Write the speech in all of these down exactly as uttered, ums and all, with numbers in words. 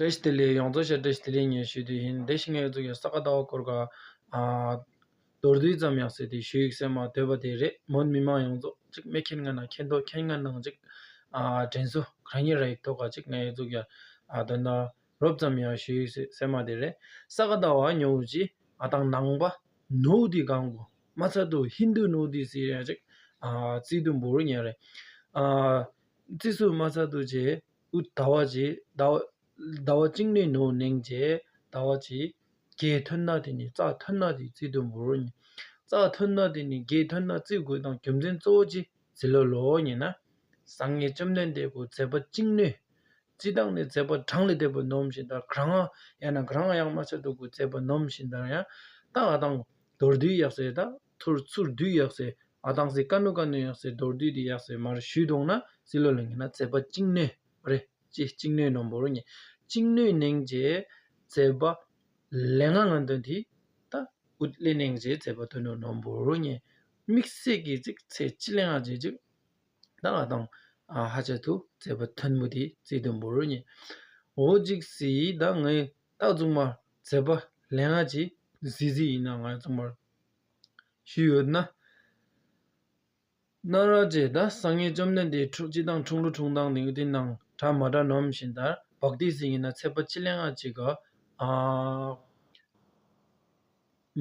བཀྲ་ཤིས་བདེ་ལེགས། ཡོངས་རྫོགས་ཤ་བཀྲ་ཤིས་བདེ་ལེགས་ངས་ཞུ་དུས་ཡིན། དེ་ཤི་ངས་ཚུགས་ཡོད་ས་ག་ཟླ་བ་སྐོར་ག་ཨ་མདོར་བསྡུས་ཙམ་ཡང་ཟེར་དེ་ཞུ་ཡིག་སེ་མ་འདོད་པ་དེ་རེད། མོན་མི་མང་ཡོངས་རྫོགས་གཅིག་མེ་ཁྱེར་ང་ན་ཁྱེར་མདོག་ཁྱེར་ང་ནང་གཅིག་ཨ་དྲན་གསོ་ག་རང་ཉིད་ར་ཡིག་ཐོག་ག་གཅིག་ངས་ཚུགས་ཡ་ཨ་དོན་དག་རོབ་ཙམ་ཡང་ཞུ་ཡིག་སེ་མ་དེ་རེད། ས་ག་ཟླ་བ་ཉོ་བོ་ཅི་ཨ་དང་ནང་པ་ནོ་དི་གང་གོ་མ་ཚ་དུ་ཧིན་དུ་ནོ་དི་སི་ར་གཅིག་ཨ་ཙི་དུ་འབོར་ཉེ་རེད། ཨ་ཙི་སུ་མ་ཚ་དུ་ཅེ་ཨུ་ཟླ་བ་ཅེ་ཟླ་བ་ཟླ་བ་གཅིག་ནས་ནོ་ནེང་ཅེ་ཟླ་བ་ཅེ་རྒྱས་ཐོན་ན་དེ་ནི་རྩ་ཐོན་ན་དེ་རྩིས་དུ་འབོར་ཉེ། རྩ་ཐོན་ན་དེ་ནི་རྒྱས་ཐོན་ན་རྩིས་དགོས་དང་རྒྱུ་མཚན་གཙོ་བོ་ཅི་ཟི་ལོ་ལོ་ཉེ་ན། སངས་རྒྱས་བཅོམ་ལྡན་འདས་ཀྱི་མཛད་པ་གཅིག་ནས་རྩིས་དང་ནི་མཛད་པ་གྲངས་ལས་འདས་པ་ནོམ་བཞིན་དང་གྲངས་ཡང་ན་གྲངས་ཡང་མ་ཆད་དུ་གི་མཛད་པ་ནོམ་བཞིན་དང་ཡང་ད་ཨ་དང་མདོར་བསྡུས་ཡག་སེ་ད་ཚུར་ཚུར་བསྡུས་ཡག་སེ་ཨ་དང་སེ་ཀ་ནུ་ཀ་ནུ་ཡག་སེ་མདོར་བསྡུས་དེ་ཡག་སེ་མར་ཞུས་དོང་ན་ཟི་ལོ་ལོ་ཉེ་ན་མཛད་པ་གཅིག་ནས་རེད། ཅི་གཅིག་ནས་ནོམ་བོར་ཉེ། གཅིག་ནས་ནེང་ཅེ་མཛད་པ་ལས་ང་ང་དོན་དེ་ད་ཨུད་ལས་ནེང་ཅེ་མཛད་པ་དོན་ནོ་ནོམ་བོར་ཉེ། དམིགས་བསལ་གྱི་ཅིག་ཚེ་ཅི་ལས་ང་ཅེ་ཅིག་ད་ང་དང་ཨ་ཧ་ཅ་ཐུ་མཛད་པ་ཐོན་མུ་དེ་རྩིས་དུ་འབོར་ཉེ། འོ་ཅིག་སི་ད་ངའི་ད་ཚུགས་མ་མཛད་པ་ལས་ང་ཅེ་ཟི་ཟི་ཡིན་ན་ང་ཚུགས་མ་ཞུས་ཡོད་ན། ན་ར་ཅེ་ད་སངས་རྒྱས་བཅོམ་ལྡན་འདས་འཁྲུངས་སྤྱི་དང་འཁྲུངས་ལུགས་འཁྲུངས་སྟངས་ནི་དེ་ནང་གྲ་མ་འདྲ་ནོམ་བཞིན་ལྟར་བག་ཏི་ཟིན་ཡིན་ན་ཚེ་པ་ཅི་ལས་ང་ཅིག་ག་ཨ་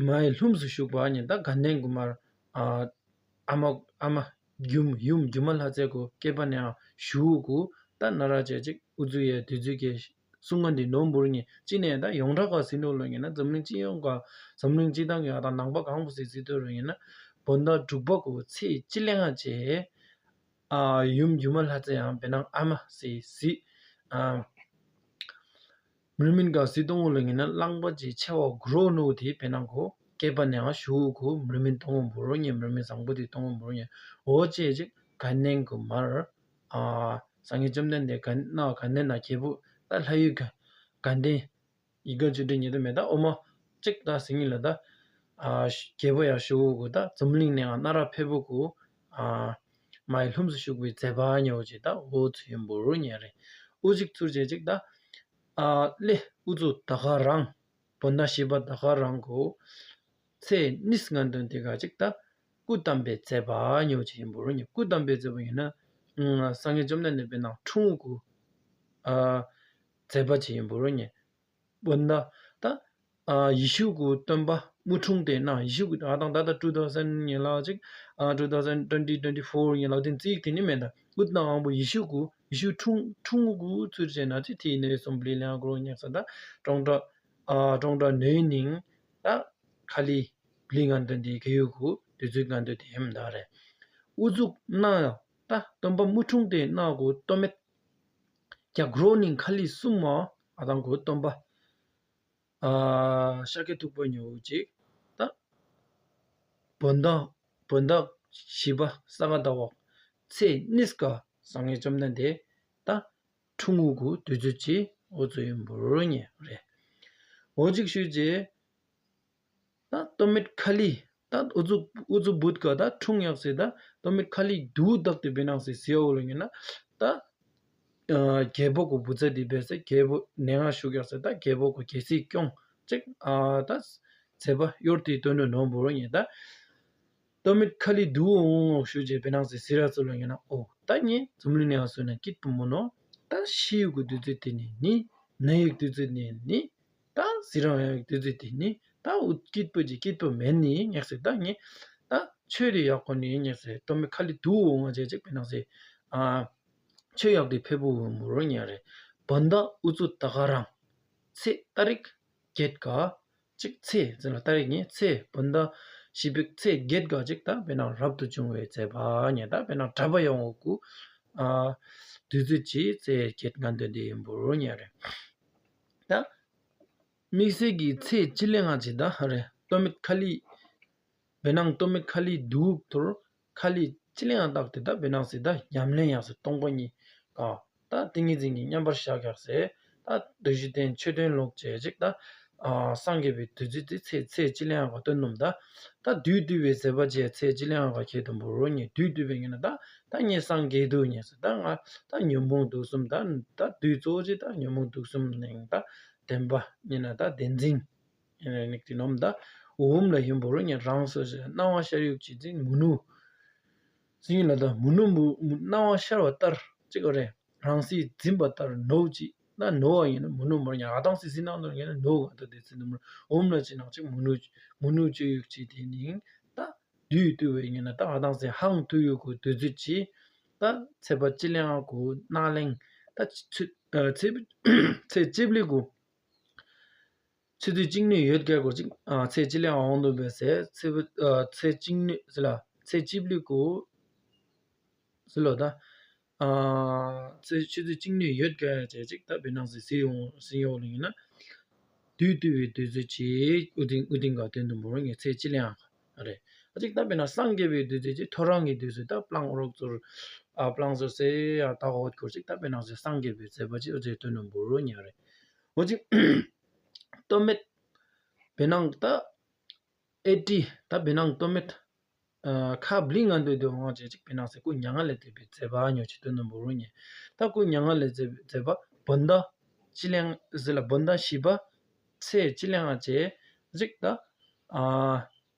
མའི་ལྷུམས་སུ་ཞུགས་པ་ཉིད་ད་དགའ་ལྡན་གུ་མར་ཨ་ཨ་མ་ཨ་མ་ཡུམ་ཡུམ་སྒྱུ་མ་ལྷ་རྫས་གུ་སྐེད་པ་ནས་ཨ་ཞུ་གུ་ད་ན་ར་ཅེ་ཅིག་ཨུ་ཛུ་ཡེ་དུས་ཚོད་ཀྱི་གསུང་ང་འདི་ནོར་འབུར་ཉེ་ཅི་ནས་ད་ཡོངས་གྲགས་ག་ཟིན་འགྲོ་ལོ་ཉེ་ན་འཛམ་གླིང་སྤྱི་ཡོངས་ག་འཛམ་གླིང་སྤྱི་བཏང་གི་ཡ་ད་ནང་པ་གང་བུ་ཟེ་ཟི་ཏོ་རུ་ཉེ་ན་བོད་ཟླ་དྲུག་པ་གོ་ཚེས་སྤྱི་ལེ་ང་ཅེ་ཨ་ཡུམ་སྒྱུ་མ་ལྷ་རྫས་ཡང་བེ་ནང་ཨ་མ་ཟེ་ཟི་ཨ་མི་མིན་ག་ཟི་གཏོང་བོ་ལོ་ཉེ་ན་གླང་པ་ཅེ་ཆེ་བ་གུ་རོ་ནོ་དེ་བེ་ནང་གོ་སྐེད་པ་ནས་ཡང་ཞུ་གོ་མི་མིན་གཏོང་བོ་འབུར་ཉེ་མི་མིན་བཟང་པོ་དེ་གཏོང་བོ་འབུར་ཉེ་འོ་ཅེ་ཅིག་ག་ནེང་གོ་མར། ཨ་སངས་རྒྱས་བཅོམ་ལྡན་འདས་ག་ན་ག་ནན་ན་རྒྱལ་པོ་ད་ལྷ་ཡུལ་ག་ག་ནན་ཡི་ག་ཅུ་དྲི་ཉེ་དུ་མེད་ད་འོ་མ་གཅིག་ད་ཟིང་ངི་ལ་ད་ཨ་རྒྱལ་པོ་ཡ་ཞུ་གུ་ད་འཛམ་གླིང་ནས་ང་ན་ར་ཕེ་བུ་གུ་ཨ་མའི་ལྷུམས་སུ་ཞུགས་པའི་མཛད་པ་ཉོ་ཅིག་ད་འོ་ཚུ་ཡིན་པོ་རུ་ཉེ་རེད། འུ་ཅིག་ཚུར་བྱེད་ཅིག་ད་ཨ་ལེ་འུ་ཚུ་ད་ག་རང་བོད་ཟླ་བཞི་པ་ད་ག་རང་གོ་ཚེས་གཉིས་ང་དོན་དེ་ག་ཅིག་ད་སྐུ་བལྟམས་པའི་མཛད་པ་ཉོ་ཅིག་ཡིན་པོ་རུ་ཉེ་སྐུ་བལྟམས་པའི་མཛད་པ་ཡིན་ན་སངས་རྒྱས་བཅོམ་ལྡན་འདས་པའི་ནང་འཁྲུངས་གུ་ཨ་མཛད་པ་ཅིག་ཡིན་པོ་རུ་ཉེ་བོད་ཟླ་ད་ཨ་ཡེ་ཤུ་གུ་སྟོན་པ་དམུ་འཁྲུངས་དེ་ན་ཡེ་ཤུ་གུ་ད་དང་ད་ད་two thousand ཉེ་ལག་ཅིག་ཨ་two thousand twenty twenty four ཉེ་ལག་དེ་རྩིས་དེ་ནི་མེད་ད་འུ་ད་ནང་ཨང་པོ་ཡེ་ཤུ་གུ་ཡེ་ཤུ་འཁྲུངས་འཁྲུངས་གུ་ཚུར་བྱས་ན་ཅི་དེ་ནས་སོམ་བླི་ལེང་གོ་ཉག་ས་ད་ཀྲོང་ཀྲ་ཨ་ཀྲོང་ཀྲ་ནོའི་ནིང་ད་ཁ་ལི་བླི་ང་དོན་དེ་ག་ཡུ་གུ་དུས་ཚོད་ང་དོན་དེ་ཧེམ་ད་རེད། ཨུ་ཚུགས་ན་ད་སྟོན་པ་དམུ་འཁྲུངས་དེ་ན་གོ་སྟོད་སྨད་རྒྱ་གྲོ་ནིང་ཁ་ལི་གསུམ་མ་ཨ་དང་གོ་སྟོན་པ་ཨ་ཤཱཀྱ་ཐུབ་པ་ཉོ་བོ་ཅིག་ད་བོད་ཟླ་བོད་ཟླ་བཞི་པ་ས་ག་ཟླ་བ་ཚེས་གཉིས་ཀ་སངས་རྒྱས་བཅོམ་ལྡན་འདས་ད་འཁྲུངས་ངུ་གུ་དུས་ཚོད་ཅིག་འོ་ཚོད་ཡིན་པོ་རུ་ཉེ་རེད། འོ་ཅིག་ཞུས་རྗེས་ད་སྟོད་སྨད་ཁ་ལི་ད་ཨུ་ཚུགས་ཨུ་ཚུགས་བུད་ག་ད་འཁྲུངས་ཡག་སེ་ད་སྟོད་སྨད་ཁ་ལི་དུ་བདག་དེ་བེ་ནང་སེ་ཟི་འོ་ལོ་ཉེ་ན་ད་རྒྱལ་པོ་གོ་བུ་ཚ་དེ་བེ་སེ་རྒྱལ་པོ་ནེ་ང་ཞུ་ཡག་སེ་ད་རྒྱལ་པོ་གོ་རྒྱལ་སྲིད་སྐྱོང་ཅིག་ཨ་ད་མཛད་པ་གཡོར་དེ་དོན་ནོ་ནོ་འབོར་ཉེ་ད། སྟོད་སྨད་ཁ་ལི་དུ་འོང་ངོ་ཞུ་རྗེས་བེ་ནང་སེ་ཟི་ར་ཚུ་ལོ་ཉེ་ན་འོ་ད་ཉེ་འཛམ་གླིང་ནེ་ང་སུ་ན་སྐྱིད་པོ་མོ་ནོ་ད་ཤི་ཡུ་གུ་དུས་ཚོད་དེ་ནི་ནི་ན་ཡུ་གུ་དུས་ཚོད་ནི་ནི། ད་ཟི་རང་ཡག་དུས་ཚོད་དེ་ནི་ད་འུ་སྐྱིད་པོ་ཅིག་སྐྱིད་པོ་མེད་ནི་ཉག་སེ་ད་ངས་ད་ཆོས་དེ་ཡག་པོ་ནི་ཉག་སེ་སྟོད་སྨད་ཁ་ལི་དུ་འོང་བ་བྱས་ཅིག་བེ་ནང་སེ་ཨ་ཆོས་ཡག་དེ་ཕེ་པོ་འོང་མོ་རོ་ཉེ་རེད། བོད་ཟླ་ཨུ་ཚུགས་ད་ག་རང་ཚེས་ཏ་རིག་བརྒྱད་ཀ་ཅིག་ཚེས་ཟེར་ལ་ཏ་རིག་ཉེ་ཚེས་བོད་ཟླ་བཞི་པའི་ཚེས་བརྒྱད་ཀ་ཅིག་ད་བེ་ནང་རབ་ཏུ་བྱུང་བའི་མཛད་པ་ཉེ་ད་བེ་ནང་གྲྭ་པ་ཡོང་འོ་གུ་ཨ་དུས་ཚོད་ཅིག་ཚེས་བརྒྱད་ང་དོན་དེ་ཡིན་པོ་རོ་ཉེ་རེད། ད་དམིགས་བསལ་གྱི་ཚེས་སྤྱི་ལེ་ང་ཅི་ད་ཧ་རེ་སྟོད་སྨད་ཁ་ལི། བེ་ནང་སྟོད་སྨད་ཁ་ལི་དུག་ཐོར་ཁ་ལི་སྤྱི་ལེ་ང་བཏགས་ཏེ་ད་བེ་ནང་སི་ད་ཉམས་ལེན་ཡག་སེ་སྟོང་པ་ཉིད་ཀ་ད་ཏིང་ངེ་འཛིན་གྱི་མཉམ་པར་བཞག་ཡག་སེ་ད་བདུད་བཞི་ལྡན་མཆོད་རྟེན་ལོག་བྱས་ཅིག་ད་ ཨ་སངས་རྒྱས་པའི་བདུད་རྩི་དེ་ཚེ་ཚེ་གཅིག་ལེན་ཡག་ག་སྟོན་ནོམ་ད། ད་བདུད་བཏུལ་བའི་མཛད་པ་བཅས་ཚེ་གཅིག་ལེན་ཡག་ག་ཁྱེད་དུ་འབུལ་རོ་ཉེ། བདུད་བཏུལ་བའི་ཉེ་ན་ད་ད་ངས་སངས་རྒྱས་དུ་ཉེ་ཟེར་ད་ང་ད་ཉོན་མོངས་དུག་གསུམ་ད་ད་བདུད་གཙོ་བོ་ཅི་ད་ཉོན་མོངས་དུག་གསུམ་ནས་ད་བདེན་པ་ཉེ་ན་ད་བདེན་འཛིན་ནི་ཀྱི་ནོམ་ད་འོམ་ལ་ཡིན་འབུལ་རོ་ཉེ། རང་སོ་ཞེས་སྣང་བ་ཤར་ཡུག་ཅིག་འཛིན་མུ་ནུ། སིང་ལ་ད་མུ་ནུ་མུ་སྣང་བ་ཤར་བ་ལྟར་ཅིག་ག་རེ། རང་སྲིད་འཛིན་པ་ལྟར་ནོ་ཅིག་ན་ནོ་བ་ཡིན་ན་མུ་ནུ་མར་ཉ་ཨ་དང་སྲིད་སྲིད་ནང་དུ་ཡིན་ན་ནོ་ག་ད་དེ་ཚེ་ནུ་མར་འོམ་ལ་ཅི་ནང་ཅིག་མུ་ནུ་མུ་ནུ་ཅི་ཡུག་ཅིག་དེ་ནིང་ད་བདུད་བཏུལ་བའི་ཡིན་ན་ད་ཨ་དང་སྲིད་ཧང་བཏུལ་ཡུག་གུ་བདུད་རྩི་ཅིག་ད་ཚེ་པ་ཅི་ལེན་ཨ་གུ་ན་ལེང་ད་ཚེ་ཚེ་ཚེ་ཅིབ་ལི་གུ། ཆུ་ཚོད་གཅིག་ནུས་ཡོད་དགའ་སྐོར་གཅིག་ཨ་ཚེ་གཅིག་ལས་འོང་དུ་བས་ཟེར་ཚེ་བུ་ཨ་ཚེ་གཅིག་ནུས་ཟེར་ལ་ཚེ་གཅིག་ལུས་གོ་ཟེར་ལོ་ད། ཨ་ཚེ་ཆུ་ཚོད་གཅིག་ནུས་ཡོད་དགའ་བྱས་གཅིག་ད་བེ་ནང་སི་སི་ཡོང་སི་ཡོང་ལུ་ཡིན་ན། དུས་དུས་བའི་དུས་ཚོད་ཅིག་ཨུ་ཏིང་ཨུ་ཏིང་ག་དོན་དུ་མོ་རང་ངས་ཚེ་གཅིག་ལས་ཨང་ག་རེད། ཨ་ཅིག་ད་བེ་ན་སངས་རྒྱས་པའི་དུས་ཚོད་ཅིག་ཐོ་རངས་ཀྱི་དུས་ཚོད་ད་པླང་རོག་ཚོར་ཨ་པླང་ཚོར་སེ་ཡ་ད་འོད་སྐོར་ཅིག་ད་བེ་ནང་སི་སངས་རྒྱས་པའི་མཛད་པ་ཅིག་ཨུ་ཚེ་དོན་དུ་མོ་རོ་ཉ་རེད། འོ་ཅིག་ཏོ་མེད། བེ་ནང་ད་ཨེ་ཏི་ད་བེ་ནང་ཏོ་མེད། ཨ་ཁ་བླི་ང་འདོད་དུ་འོང་བྱེད་ཅིག་བེ་ནང་སེ་སྐུ་མྱ་ངན་ལས་འདས་པའི་མཛད་པ་ཉོ་ཅིག་སྟོན་ནོ་འབོ་རུ་ཉེ། ད་སྐུ་མྱ་ངན་ལས་འདས་པའི་མཛད་པ་བོན་ད་ཅི་ལེང་ཟེར་ལ་བོན་ད་བཞི་པ་ཚེ་ཅི་ལེང་ང་བྱེད་ཅིག་ད་ཨ་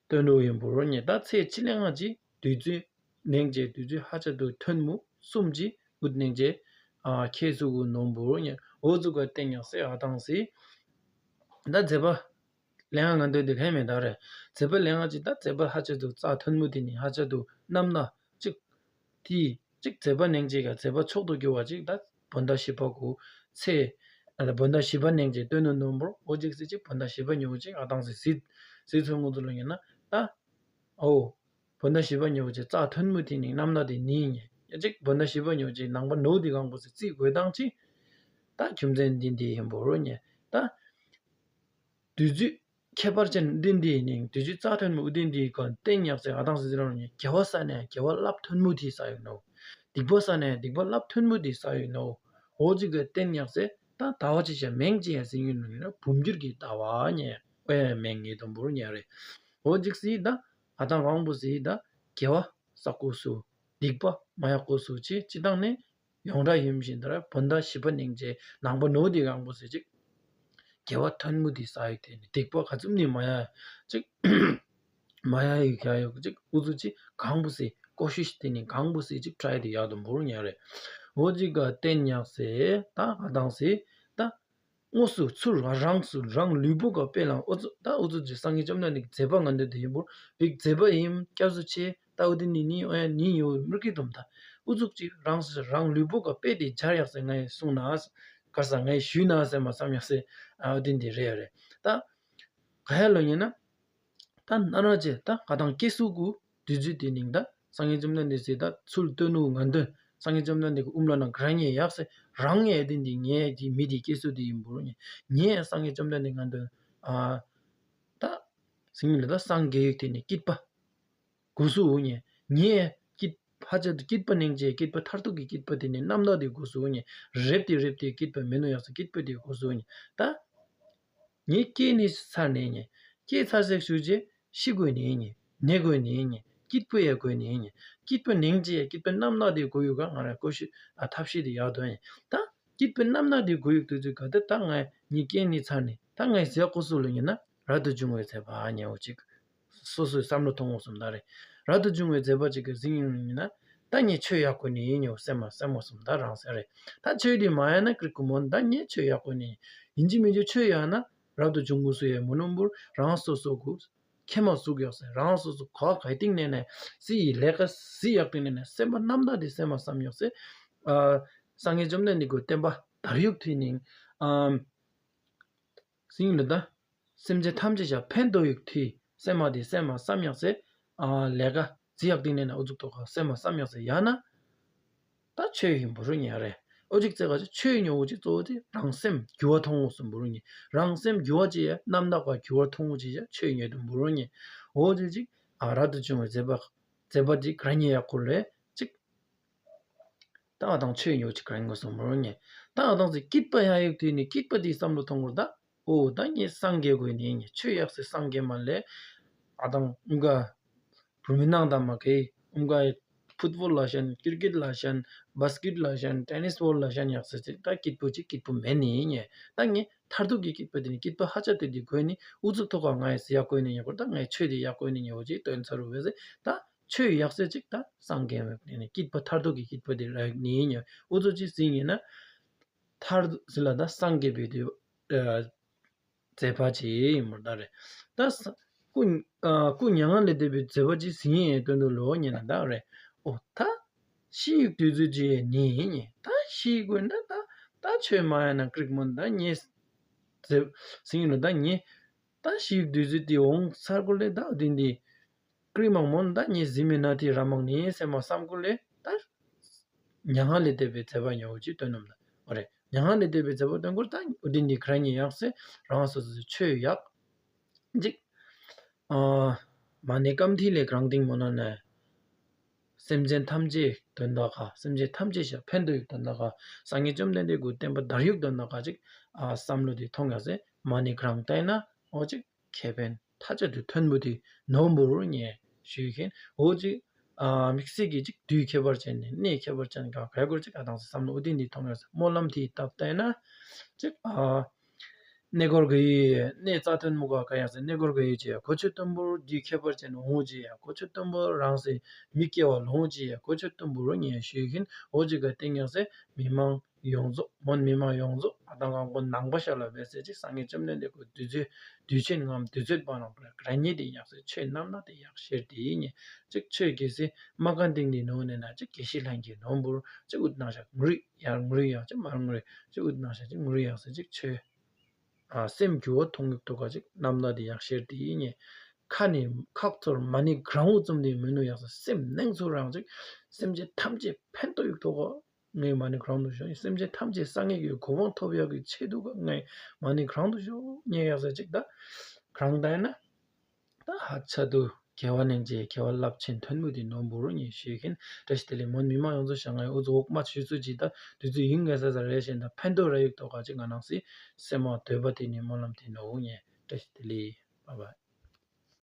སྟོན་འགྲོ་ཡིན་འབོ་རུ་ཉེ། ད་ཚེ་ཅི་ལེང་ང་ཅི་དུས་ཚོད་ནེང་ཅེ་དུས་ཚོད་ཧ་ཅ་དུ་ཐོན་མུ་གསུམ་ཅི་འུད་ནེང་ཅེ་ཨ་ཁྱེད་ཚུ་གུ་ནོ་འབོ་རུ་ཉེ། འོ་ཚུ་ག་བསྟན་ཡག་སེ་ཨ་དང་སེ་ད་མཛད་པ། ལས་ང་ང་འདོད་དེ་ལྷད་མེད་ད་རེད། མཛད་པ་ལས་ང་ཅི་ད་མཛད་པ་ཧ་ཅ་དུ་རྩ་ཐོན་མུ་དེ་ནི་ཧ་ཅ་དུ་རྣམ་སྣ་གཅིག་དེ་གཅིག་མཛད་པ་ནེང་ཅེ་ག་མཛད་པ་མཆོག་ཏུ་གྱུར་བ་གཅིག་ད་བོན་ད་བཞི་པ་གུ་ཚེ་ཨ་ད་བོན་ད་བཞི་པ་ནེང་ཅེ་སྟོན་ནོ་ནོ་འབོ་རུ་འོ་ཅིག་སེ་གཅིག་བོན་ད་བཞི་པ་ཉོ་གཅིག་ཨ་དང་སེ་སི་སི་ཚོད་ངུ་ཚུ་ལོ་ཉེ་ན་ད། ཨོ། བོན་ད་བཞི་པ་ཉོ་ཅེ་རྩ་ཐོན་མུ་དེ་ནི་རྣམ་སྣ་དེ་ནི་ཉེ། ཡ་གཅིག་བོན་ད་བཞི་པ་ཉོ་ཅེ་ནང་པ་ནོ་དེ་གང་པོ་སེ་རྩིས་དགོས་དང་ཅི། ད་རྒྱུ་མཚན་འདི་འདི་ཡིན་འབོ་རུ་ཉེ། ད། དུས་ཚོད་ཁྱད་པར་ཅན་འདི་འདི་ནི་དུས་ཚོད་རྩ་ཐོན་མུ་འདི་འདི་ག་བསྟན་ཡག་ཚེ་ཨ་དང་སེ་ཟེར་རུ་ཉེ་དགེ་བ་ས་ནས་དགེ་བ་རླབས་ཐོན་མུ་དེ་ས་ཡོད་ནོ། སྡིག་པ་ས་ནས་སྡིག་པ་རླབས་ཐོན་མུ་དེ་ས་ཡོད་ནོ། འོ་ཅིག་ག་བསྟན་ཡག་ཚེ་ད་ད་བ་ཅི་བྱ་མེང་ཅི་ཡ་ཟིན་ཡོད་ནོ་ཡིན་ན་བུམ་འགྱུར་གྱི་ལྟ་བ་ཉེ། ཨེ་མེང་ངེ་དང་འབོ་རུ་ཉེ་རེད། འོ་ཅིག་སེ་ད། ཨ་དང་རང་བུ་སི་ད་དགེ་བ་བསགས་དགོས་སུ། སྡིག་པ་མ་ཡག་དགོས་སུ་ཅི་ཅི་དང་ནི་ཡོངས་གྲགས་ཡིན་བཞིན་དུ་ར་བོན་ད་བཞི་པ་ནིང་ཅེ་ནང་པ་ནོ་དེ་གང་པོ་སི་ཅིག་དགེ་བ་ཐོན་མུ་དེ་ས་ཡིག་དེ་ནི་སྡིག་པ་ག་ཙུམ་ནི་མ་ཡག་ཅིག་མ་ཡག་ཡིག་ཡ་ཡོག་ཅིག་ཨུ་ཚུ་ཅིག་གང་པོ་སི་ཀོ་ཤིཤ་དེ་ནི་གང་པོ་སི་ཅིག་ཊྲའི་དེ་ཡག་དུ་འབོར་ཉག་རེད། འོ་ཅིག་ག་བསྟན་ཉག་སི་ད་ཨ་དང་སི་ད། དངོས་སུ་ཚུར་རང་སུ་རང་ལུས་པོ་ག་དཔེ་ལ་ཨུ་ཚུ་ད་ཨུ་ཚུ་ཅི་སངས་རྒྱས་བཅོམ་ལྡན་འདས་ཀྱི་མཛད་པ་ང་འདོད་དེ་ཡིན་པོ་བིག་མཛད་པ་ཡིན་སྐྱབས་སུ་མཆི་ད་ཨུ་དེ་ནི་ནི་ཨོ་ཡ་ནི་ཡོད་མི་སྐྱིད་དུམ་ད་ཨུ་ཚུགས་ཅི་རང་སུ་རང་ལུས་པོ་ག་དཔེ་དེ་སྦྱར་ཡག་སེ་ངའི་གསུང་ན་གར་ས་ངའི་ཞུས་ན་སེ་མ་བསམ་ཡག་སེ་ཨ་ཨུ་དེ་འདི་རེད་རེད་ད་ག་ཡ་ལོ་ཡིན་ན། ད་ན་ར་ཅེ་ད་ག་དང་སྐྱེ་སུ་གུ་དུས་ཚོད་དེ་ནིང་ད་སངས་རྒྱས་བཅོམ་ལྡན་འདས་སི་ད་ཚུལ་སྟོན་ནུ་ང་འདོན་སངས་རྒྱས་བཅོམ་ལྡན་འདས་ཀྱི་ཨུམ་ལ་ན་ག་ར་ཉེ་ཡག་སེ་རང་ངེ་དེ་འདི་ངེ་དེ་མི་དེ་སྐྱེ་སུ་དེ་ཡིན་པོ་རུ་ཉེ་ངེ་སངས་རྒྱས་བཅོམ་ལྡན་འདས་ང་འདོན་ཨ་ད་སིང་ལ་ད་སངས་རྒྱས་ཡིག་དེ་ནི་སྐྱིད་པ་གུ་སུ་འུ་ཉེ་ངེ་སྐྱིད་ཕ་ཅད་དུ་སྐྱིད་པ་ནིང་ཅེ་སྐྱིད་པ་མཐར་ཐུག་གི་སྐྱིད་པ་དེ་ནི་རྣམ་དག་དེ་གུ་སུ་འུ་ཉེ་རེབ་དེ་རེབ་དེ་སྐྱིད་པ་མེད་ནོ་ཡག་སེ་སྐྱིད་པ་དེ་གུ་སུ་འུ་ཉེ་ད། ངས་སྐྱེས་ནས་ཚར་ནས་ཉེ། སྐྱེས་ཚར་ཟེར་ཞུ་རྗེས་ཤི་དགོས་ནས་ཉེ། ནད་དགོས་ནས་ཉེ། སྐྱིད་པོ་ཡ་དགོས་ནས་ཉེ། སྐྱིད་པོ་ནིང་ཅི་ཡ་སྐྱིད་པོ་རྣམ་སྣང་དེ་དགོས་ཡོད་ག་ང་ར་ཀོ་ཤི་ཨ་ཐབས་ཤེས་དེ་ཡག་དོན་ཡིན། ད་སྐྱིད་པོ་རྣམ་སྣང་དེ་དགོས་ཡོད་དུས་ཚོད་ག་ད་ད་ངས་ངས་སྐྱེས་ནས་ཚར་ནས་ད་ངས་ཟས་ཀོ་སུ་ལ་ཉེ་ན་རབ་ཏུ་བྱུང་བའི་ཚེ་བ་ཉེ་བོ་ཅིག་སོ་སོའི་བསམ་བློ་ཐོངས་འོང་སོང་ད་རེད། རབ་ཏུ་བྱུང་བའི་མཛད་པ་ཅིག་གི་གཟིགས་ཡོང་ཡིན་ན། ད་ངས་ཆོས་ཡག་པོ་ནི་ཡིན་ཉོ་སེམས་མ་སེམས་མོ་སོང་ད་རང་སེ་རེད། ད་ཆོས་དེ་མ་ཡག་ན་ཀྲིག་གུ་མོ་ད་ངས་ཆོས་ཡག་པོ་ནི་ཡིན་གཅིག་མིན་གཅིག་ཆོས་ཡག་ན་རབ་ཏུ་བྱུང་དགོས་སུ་ཡ་མོ་ནོམ་པུར་རང་སོ་སོ་གུ་ཁེ་མ་ཟུག་ཡག་སེ་རང་སོ་སོ་གོ་ག་སྟེང་ནས་ནས་སི་ཡི་ལས་ཀ་སི་ཡག་སྟེང་ནས་ནས་སེམས་པ་རྣམ་དག་དེ་སེམས་མ་བསམ་ཡག་སེ། ཨ་སངས་རྒྱས་བཅོམ་ལྡན་འདས་ཀྱི་བསྟན་པ་དར་ཡུག་ཐུན་ནིང་ཨ། སིང་ལ་ད། སེམས་ཅན་ཐམས་ཅད་ཀྱང་ཕན་ཐོགས་ཡོད་དུས་སེམས་མ་དེ་སེམས་མ་བསམ་ཡག་སེ། ཨ་ལས་ཀ་རྩི་ཡག་སྟེང་ནས་ན་ཨུ་ཚུགས་ཐོག་ཁ་སེམས་མ་བསམ་ཡག་སེ་ཡང་ན། ད་ཆོས་ཡིན་པོ་རུ་ཉེ་རེད། ཨོ་ཅིག་ཙེ་ག་ཅིག་ཆོས་ཉོ་བོ་ཅིག་གཙོ་བོ་དེ་རང་སེམས་འགྱུར་བ་མཐོང་བོ་སུ་འབུ་རུ་ཉེ། རང་སེམས་འགྱུར་བ་ཅི་ཡ་རྣམ་དག་པ་འགྱུར་བ་མཐོང་བོ་ཅི་ཡ་ཆོས་ཉོ་དུ་འབུ་རུ་ཉེ། ཨོ་ཅིག་ཅིག་ཨ་རབ་ཏུ་བྱུང་བའི་མཛད་པ་མཛད་པ་དེ་ག་ར་ཉེ་ཡག་ཁོ་ལས་ཅིག་ད་ང་དང་ཆོས་ཉོ་ཅིག་ག་ར་ཉེ་སོང་འབུ་རུ་ཉེ། ད་ང་དང་ཚེ་སྐྱིད་པ་ཡ་ཡོད་དུས་ནི་སྐྱིད་པ་དེའི་བསམ་བློ་ཐོང་བོར་ད། ཨོ་ད་ངས་སངས་རྒྱས་དགོས་ནི་ཡིན། ཆོས་ཡག་སེ་སངས་རྒྱས་མ་ལས་ཨ་དང་ཨུམ་ག་བུ་མི་ནང་དང་མ་གི་ཨུམ་ག་ཕུཊ་བོལ་ལ་ཤན། ཀིར་ཀེཊ་ལ་ཤན། བཱ་སི་ཀེཊ་ལ་ཤན། ཊེ་ནིས་བོལ་ལ་ཤན་ཡག་སེ་ཅིག་ད་སྐྱིད་པོ་ཅིག་སྐྱིད་པོ་མེད་ནི་ཡིན། ད་ངས་མཐར་ཐུག་གི་སྐྱིད་པོ་དེ་ནི་སྐྱིད་པོ་ཧ་ཅང་དེ་དེ་དགོས་ནི། ཨུ་ཚུགས་ཐོག་ག་ངས་ཡག་དགོས་ནི་ཡིན། ཁོ་ད་ངས་ཆོས་དེ་ཡག་དགོས་ནི་ཡིན། འོ་ཅིག་དོན་ཚར་བས་ཟེར། ད་ཆོས་ཡག་སེ་ཅིག་ད་སངས་རྒྱས་མེད་ནི་སྐྱིད་པོ་མཐར་ཐུག་གི་སྐྱིད་པོ་དེ་རག་ནི་ཡིན། ཨུ་ཚུགས་ཅིག་ཟིན་ཡིན་ན། མཐར་ཟིན་ལ་ད་སངས་རྒྱས་པའི་དུས། ཨ། མཛད་པ་ཅིག་ཡིན་མོ་ད་རེད། ད་ས་སྐུ། ཨ། སྐུ་མྱ་ངན་ལས་འདས་པའི་མཛད་པ་ཅིག་ཟིན་ཡིན་དོན་དུ་ལོ་ཉེ་ན་ད་རེད། ཨོ་ད་ཤི་ཡི་དུས་ཚོད་ཅིག་ནི་ཡིན། ད་ཤི་དགོས་ན་ད་ད་ཆོས་མ་ཡ་ན་ཀྲིག་མོ་ད་ཉེ་མཛད་ཟིན་ཡིན་ལ་ད་ཉེ། ད་ཤི་ཡི་དུས་ཚོད་དེ་འོང་ཚར་གོ་ལེ་ད་འོ་དེ་འདི། ཀྲི་མང་མོ་ད་ཉེ་ཟིན་མི་ན་དེ་ར་མང་ནི་སེ་མ་བསམ་གོ་ལེ་ད། མྱ་ངན་ལས་འདས་པའི་མཛད་པ་ཉོ་ཅིག་སྟོན་ནམ་ལ། འོ་རེད། མྱ་ངན་ལས་འདས་པའི་མཛད་པ་སྟོན་སྐོར་ད་འུ་དི་ནི་ག་ར་ཉེ་ཡག་སེ་རང་སོ་སོའི་ཆོས་ཡག་ཅིག་ཨ། མ་ཎི་ཀམ་ཐི་ལེ་གྲངས་ཏིང་མོ་ན་ནས། སེམས་ཅན་ཐམས་ཅད་དོན་དག་ག་སེམས་ཅན་ཐམས་ཅད་ཤ་ཕན་ཐོགས་ཡུག་དོན་དག་ག་སངས་རྒྱས་བཅོམ་ལྡན་འདས་ཀྱི་བསྟན་པ་དར་ཡུག་དོན་དག་ག་ཅིག་ཨ། བསམ་བློ་དེ་ཐོང་ཡག་སེ་མ་ཎི་གྲངས་བལྟས་ན་འོ་ཅིག་ཁེ་ཕན་ཐ་ཆད་དུ་ཐོན་པོ་དེ་ནོར་འབུར་ཉེ་ཞུས་མཁན་འོ་ཅིག་ཨ། དམིགས་བསལ་གྱི་ཅིག་དུས་ཁྱད་པར་ཅན་ནས་གནས་ཁྱད་པར་ཅན་ག་ག་སྐོར་ཅིག་ཨ་དང་སེ་བསམ་བློ་འོ་དེ་འདི་ཐོང་ཡག་སེ་སྨོན་ལམ་དེའི་སྟབས་བལྟས་ན་ཅིག་ཨ། གནས་སྐོར་གྱི་གནས་རྩ་དོན་མུ་ག་ག་ཡག་སེ་གནས་སྐོར་གྱི་ཡོད་ཅེས་གོ་ཆོད་དུམ་བུར་དུས་ཁྱད་པར་ཅན་འོང་ཅེས་གོ་ཆོད་དུམ་བུར་རང་སེ་མི་སྐྱེ་བ་ལོང་ཅེས་གོ་ཆོད་དུམ་བུར་ཉེ་ཞུས་མཁན་འོ་ཅིག་ག་བསྟན་ཡག་སེ་མི་མང་ཡོངས་རྫོགས་མོན་མི་མང་ཡོངས་རྫོགས་ཨ་དང་གང་པོ་ནང་པ་ཤ་ལ་བས་སེ་ཅིག་སངས་རྒྱས་བཅོམ་ལྡན་འདས་ཀྱི་དུས་ཚོད་དུས་ཆེན་ངམ་དུས་ཚོད་པ་ནང་པར་ག་ར་ཉེ་དེ་ཡག་སེ་ཆོས་རྣམ་སྣ་དེ་ཡག་ཤེར་དེ་ཡིན་ཉེ་ཅིག་ཆོས་དགེ་སེ་མ་ག་འདིང་དེ་ནོ་ནས་ན་ཅིག་དགེ་བཤེས་ལྷན་རྒྱས་ནོ་འབུར་ཅིག་འུད་ནང་ཤ་ངུ་རུ་ཡག་ངུ་རུ་ཡག་ཅིག་མར་ངུ་རུ་ཅིག་འུད་ནང་ཤ་ཅིག་ངུ་རུ་ཡག་སེ་ཅིག་ཆོས། ཨ། སེམས་འགྱུར་བ་མཐོང་ཡུག་ཐོག་ག་ཅིག་རྣམ་ཐར་དེ་ཡག་ཤེར་དེ་ཡིན་ཉེ། ཁ་ནས་ཁག་ཚོར་མ་ཎི་གྲངས་འུ་ཙམ་དེ་མི་ནུ་ཡག་སེ་སེམས་ནང་ཚོར་རང་ཅིག་སེམས་ཅན་ཐམས་ཅད་ཕན་ཐོགས་ཡུག་ཐོག་ག་ངའི་མ་ཎི་གྲངས་དུ་ཤོག་སེམས་ཅན་ཐམས་ཅད་སངས་རྒྱས་ཀྱི་གོ་འཕང་ཐོབ་ཡག་གི་ཆེད་དུ་ག་ངའི་མ་ཎི་གྲངས་དུ་ཤོག་ཉེ་ཡག་སེ་ཅིག་ད་གྲངས་ད་ཡིན་ན། ད་ཧ་ཆ་དུ་དགེ་བ་ལེན་ཅེས་དགེ་བ་རླབས་ཆེན་ཐོན་མུ་དེ་ནོ་འབུར་ཉེ་ཞུས་མཁན་བཀྲ་ཤིས་བདེ་ལེགས་མོན་མི་མང་ཡོངས་རྫོགས་ཤ་ངའི་འུ་ཚོ་འོག་མ་ཆུ་ཚོད་ཅིག་ད་དུས་ཚོད་ཡིན་ངེས་ས་ས་རེ་བཞིན་ད་ཕན་ཐོགས་ར་ཡུག་ཐོག་ག་ཅིག་ང་ནང་སི་སེ་མ་འདོད་པ་དེ་ནི་སྨོན་ལམ་དེ་ནོ་ཉེ་བཀྲ་ཤིས་བདེ་ལེགས་བ་བ།